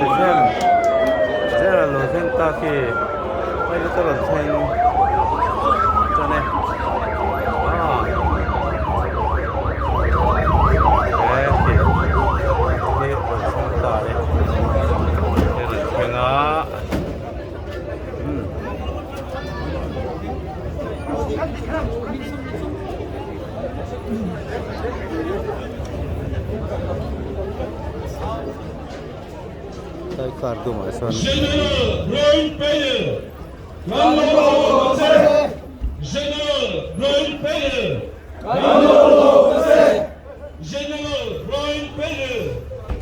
Bethlehem General lo thleng ta khi pilot a rawn thleng tan e ah he khi khi rawn thleng ta e khi rawn thleng a umm. Tlai car dumah sawn General Brian Payer kan lo haw ta che General Brian Payer kan lo haw ta che General Brian Payer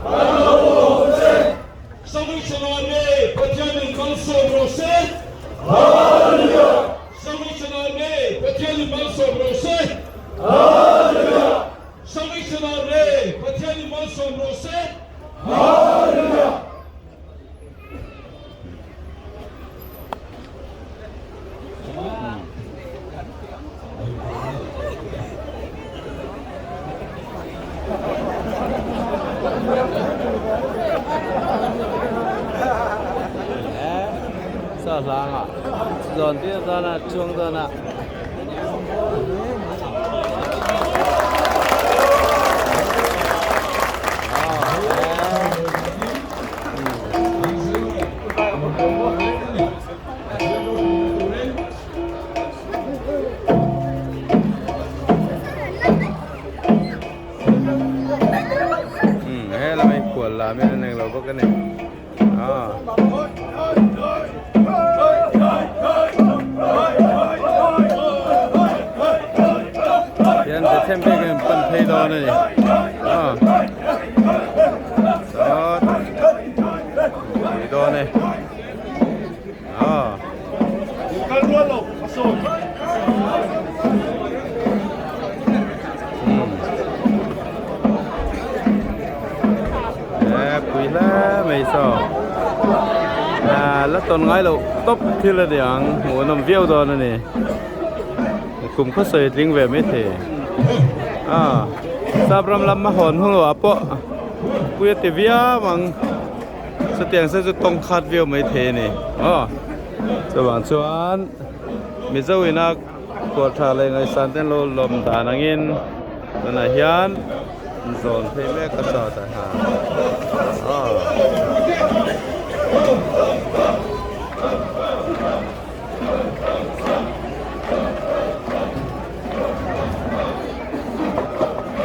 kan lo haw ta che Sawichhanah nge Pathianin malsawm rawh se Hallelujah Sawichhanah nge Pathianin malsawm rawh se Hallelujah Sawichhanah nge Pathianin malsawm rawh se Hallelujah. Sa hlang ah zawn tir dawn a chuang dawn a. He lam hi khual lam in an englo bawk a ni ah. Hian Bethlehem bik in pan phei dawn a ni ah sawt pui dawn e ah. He pui hle mai saw ah la tawn ngai loh tawp thil a ni ang hmuh an awm viau dawn a ni kum khaw sawi tling ve mai thei ah sap ram lam a hawn hnu ah pawh pui a ti viau ang chutiang se chu tawng khat viau mai thei a ni aw chuvang chuan Mizo ina kawr tha leh ngaihsan te an lo lawm dan angin tunah hian zawn phei mek a sawtah hian aw.